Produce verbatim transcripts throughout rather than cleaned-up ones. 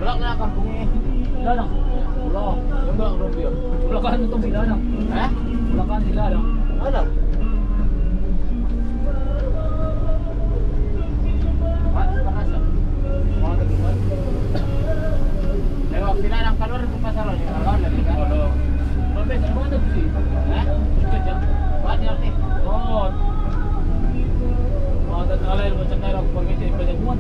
Bulak lah kampung ni. Ladang. Bulak. Bulak kan untung si ladang. Hah? Bulak kan si ladang. Ladang. Mat, panas ya? Mau ke luar? Lewat si ladang keluar ke pasar ni. Kalau lagi kan. Kalau sampai sana mana tu sih? Hah? Itu aja. Banyak ni. Oh. Wah, tak kalah macam kalah aku pakai cek banyak buat.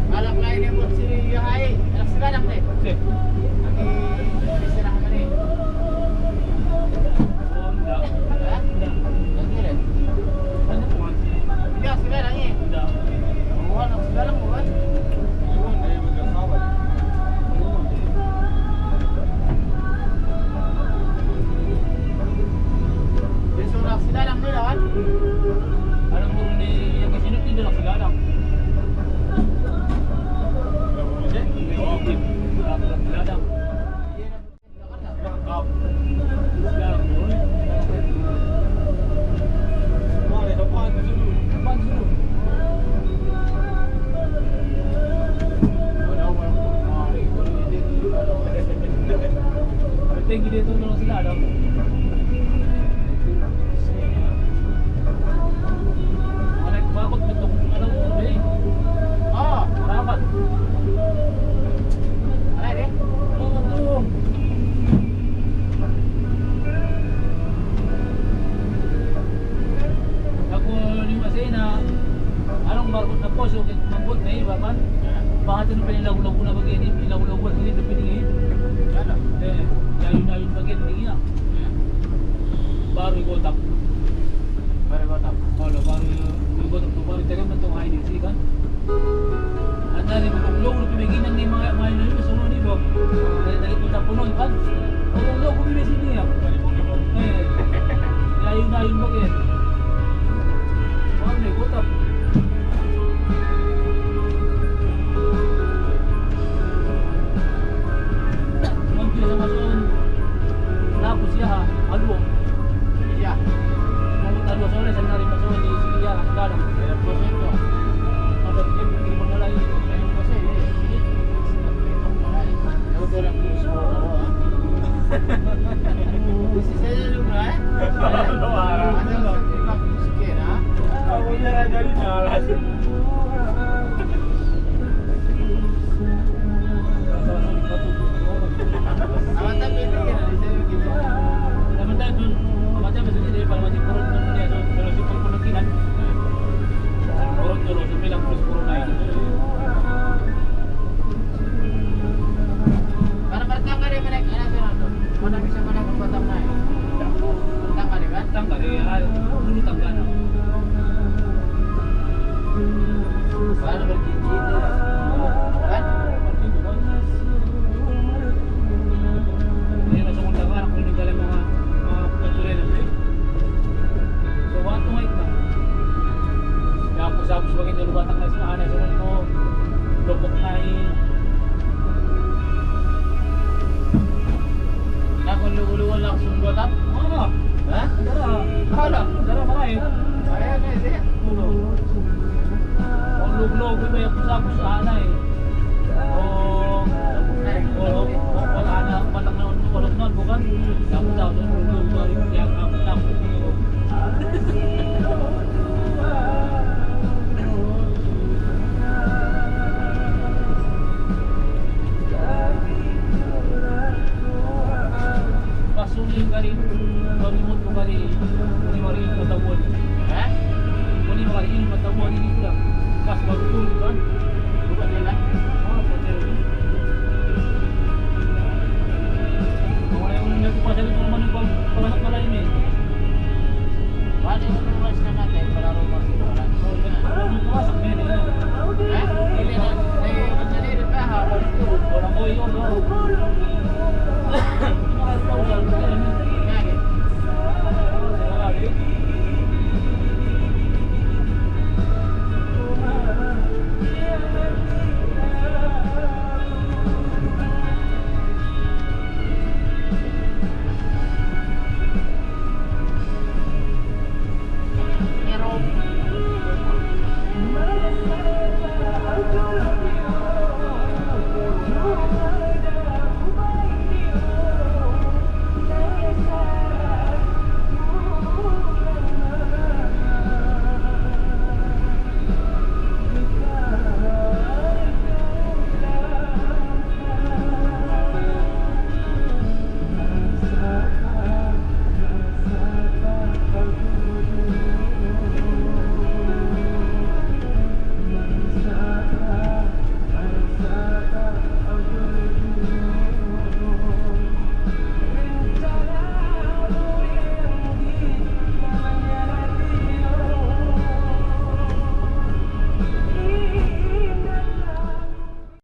Anak lain yang buat sini, ya, hai. Anak sekarang deh. Cek. Lagi diserang apa ni? Oh, enggak. Hah? Enggak. Enggak kira? Banyak buat. Enggak, sekarang ni. Enggak. Oh, anak sekarang bukan? Bukan, dari macam sahabat. Dia seorang si Dadang ni lah kan? Ada guru ni yang di sini pindah lah si Dadang. Dia guru ni, oh, dia Dadang. Penting dia tu dalam sila ada. Anak bagus betul. Kalau tu, eh. Oh, rapat. Anak dia? Oh, tu. Aku ni masih nak, along baru nak poso ke mambuat ni, bapan. Bahan tu pilih lagu-lagu nak bagi ni, pilih lagu-lagu nak bagi ni. Eh, ayun-ayun bagi ni, ya. Baru gotap. Baru gotap. Kalau baru, baru gotap tu, baru tekan betul hari ni, sih, kan? Anda ni belum, belum, belum bikin yang ni, main, main ni, semua ni, bro. Dari, dari kota Pulau, kan? Belum, belum, aku di sini, ya. Eh, lain, lain, bagi. Mana ni, kota? Mungkin sama sun. Lagu siah, aduh. Iya. Lagu aduh, soalnya saya nari masuk di sini, ya, kadang. Ada proses itu. Ada bikin, bikin mengalai. Ada proses, ya. Jadi, itu orang kurus, ah. Di sini saya dulu, eh. Ada orang kurus sikit, ah. Aku jangan jadi malas. Mana bertangga dia, mana, mana tu? Mana bisa pada ke batang naik? Tangga dia, kan? Tangga dia, ah, dulu tangga, nah. Baru bergigi tu, kan? Bergigi, kan? Dia langsung tangga, aku ni jalan sama, sama keturunan dia. So, waktu naik, nah. Ya, aku sab-, sebagai jalur batang naik, sana, sana, tu. Lombok naik. Nak ulu-ulu langsung gua tap? Mana? Hah? Darah. Darah. Darah mana ya? Saya ni, saya. Ulu-ulu gua banyak pusat-pusat naik. Oh. Oh, oh, oh, anak batang naik untuk orang non bukan? Yang tahu tu ulu-ulu yang aku tahu. Pas sunyi kali, baru mutu kali, kuni wari ilmu patabuan. Hah? Kuni wari ilmu patabuan ini sudah. Pas baru turun kan. Bukan dia kan?